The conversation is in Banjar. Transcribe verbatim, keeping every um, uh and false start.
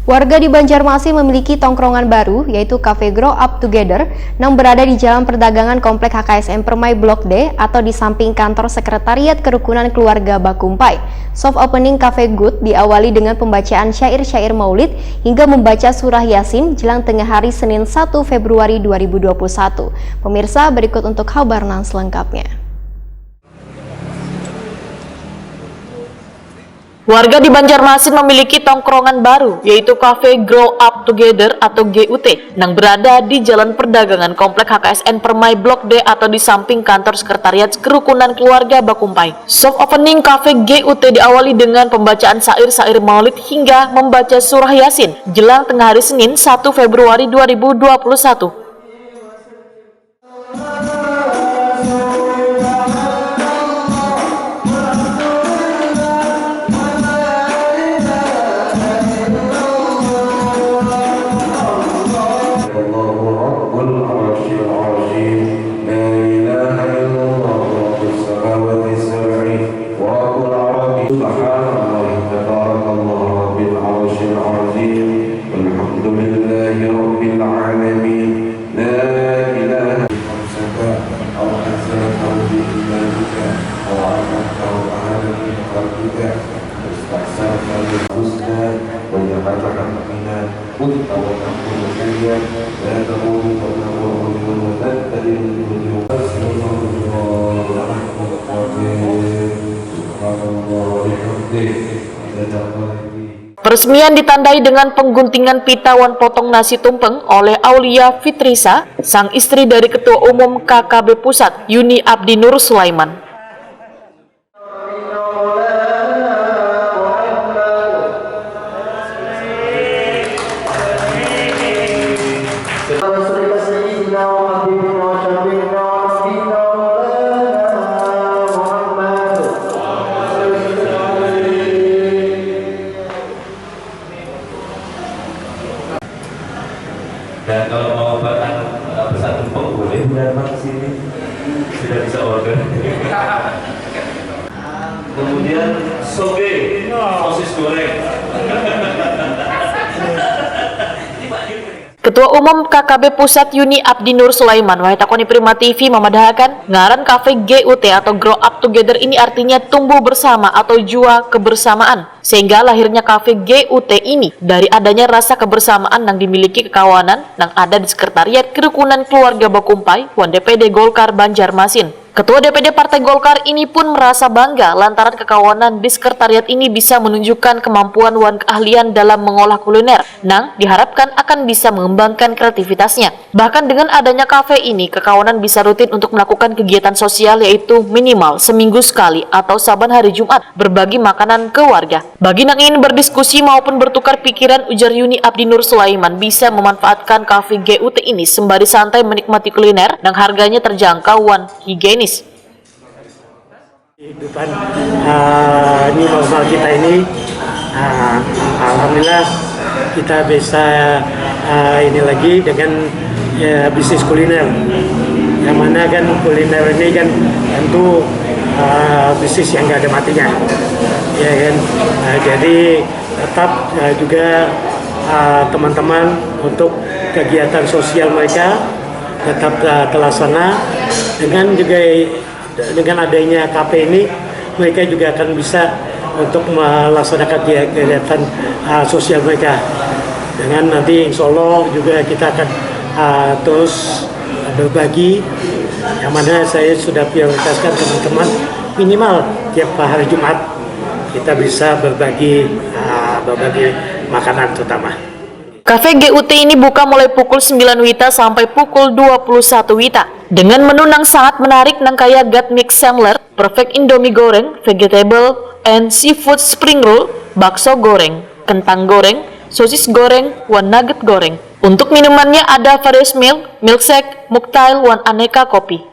Warga di Banjarmasin memiliki tongkrongan baru, yaitu Cafe Grow Up Together, yang berada di Jalan Perdagangan Komplek H K S M Permai Blok D atau di samping kantor sekretariat kerukunan keluarga Bakumpai. Soft opening Cafe Good diawali dengan pembacaan syair-syair maulid hingga membaca surah Yasin jelang tengah hari Senin satu Februari dua ribu dua puluh satu. Pemirsa, berikut untuk kabar nan selengkapnya. Warga di Banjarmasin memiliki tongkrongan baru, yaitu Cafe Grow Up Together atau G U T, yang berada di Jalan Perdagangan Komplek H K S N Permai Blok D atau di samping kantor sekretariat kerukunan keluarga Bakumpai. Soft opening Cafe G U T diawali dengan pembacaan syair-syair maulid hingga membaca surah Yasin jelang tengah hari Senin satu Februari dua ribu dua puluh satu. الله رب العرش العظيم. لا إله إلا الله رب السماوات السبع ورب العرش. سبحان الله، تبارك الله رب العرش العظيم. الحمد لله رب العالمين. لا إله خمسك أو أنزلته في كتابك أو علمته أحدا من خلقك. استحسنت الحسنى وجعلها منا كنت وتكون حيا لا تموت قبله عيون تبتدئ النجوم. الله أكبر. سبحان الله وبحمده. عدد خلقه. Peresmian ditandai dengan pengguntingan pita wan potong nasi tumpeng oleh Aulia Fitrisa, sang istri dari Ketua Umum K K B Pusat, Yuni Abdi Nur Sulaiman. Dan kalau mau pesan, eh, pesan tumpeng, boleh datang ke sini. Sudah bisa order. Kemudian soge, sosis goreng. Ketua Umum K K B Pusat, Yuni Abdi Nur Sulaiman, wahai takoni Prima T V, mamadahakan ngaran Cafe G U T atau Grow Up Together ini artinya tumbuh bersama atau jua kebersamaan. Sehingga lahirnya Cafe G U T ini dari adanya rasa kebersamaan yang dimiliki kekawanan yang ada di Sekretariat Kerukunan Keluarga Bakumpai wan D P D Golkar Banjarmasin. Ketua D P D Partai Golkar ini pun merasa bangga lantaran kekawanan di sekretariat ini bisa menunjukkan kemampuan wan keahlian dalam mengolah kuliner, nang diharapkan akan bisa mengembangkan kreativitasnya. Bahkan dengan adanya kafe ini, kekawanan bisa rutin untuk melakukan kegiatan sosial, yaitu minimal seminggu sekali atau saban hari Jumat berbagi makanan ke warga. Bagi nang ingin berdiskusi maupun bertukar pikiran, ujar Yuni Abdi Nur Sulaiman, bisa memanfaatkan kafe G U T ini sembari santai menikmati kuliner nang harganya terjangkau wan higienis. Kehidupan, eh, new normal kita ini, eh, alhamdulillah kita bisa, eh, ini lagi dengan, ya, bisnis kuliner. Yang mana kan kuliner ini kan tentu, eh, bisnis yang nggak ada matinya, ya kan. Eh, jadi tetap, eh, juga, eh, teman-teman untuk kegiatan sosial mereka tetap, eh, terlaksana dengan juga dengan adanya kafe ini, mereka juga akan bisa untuk melaksanakan kegiatan, uh, sosial mereka. Dengan nanti insya Allah juga kita akan, uh, terus berbagi, yang mana saya sudah prioritaskan teman-teman minimal tiap hari Jumat kita bisa berbagi, uh, berbagi makanan terutama. Kafe G U T ini buka mulai pukul sembilan wita sampai pukul dua puluh satu wita. Dengan menu nang sangat menarik nang kaya gut mix semler, perfect Indomie goreng, vegetable, and seafood spring roll, bakso goreng, kentang goreng, sosis goreng, wan nugget goreng. Untuk minumannya ada various milk, milkshake, mocktail, wan aneka kopi.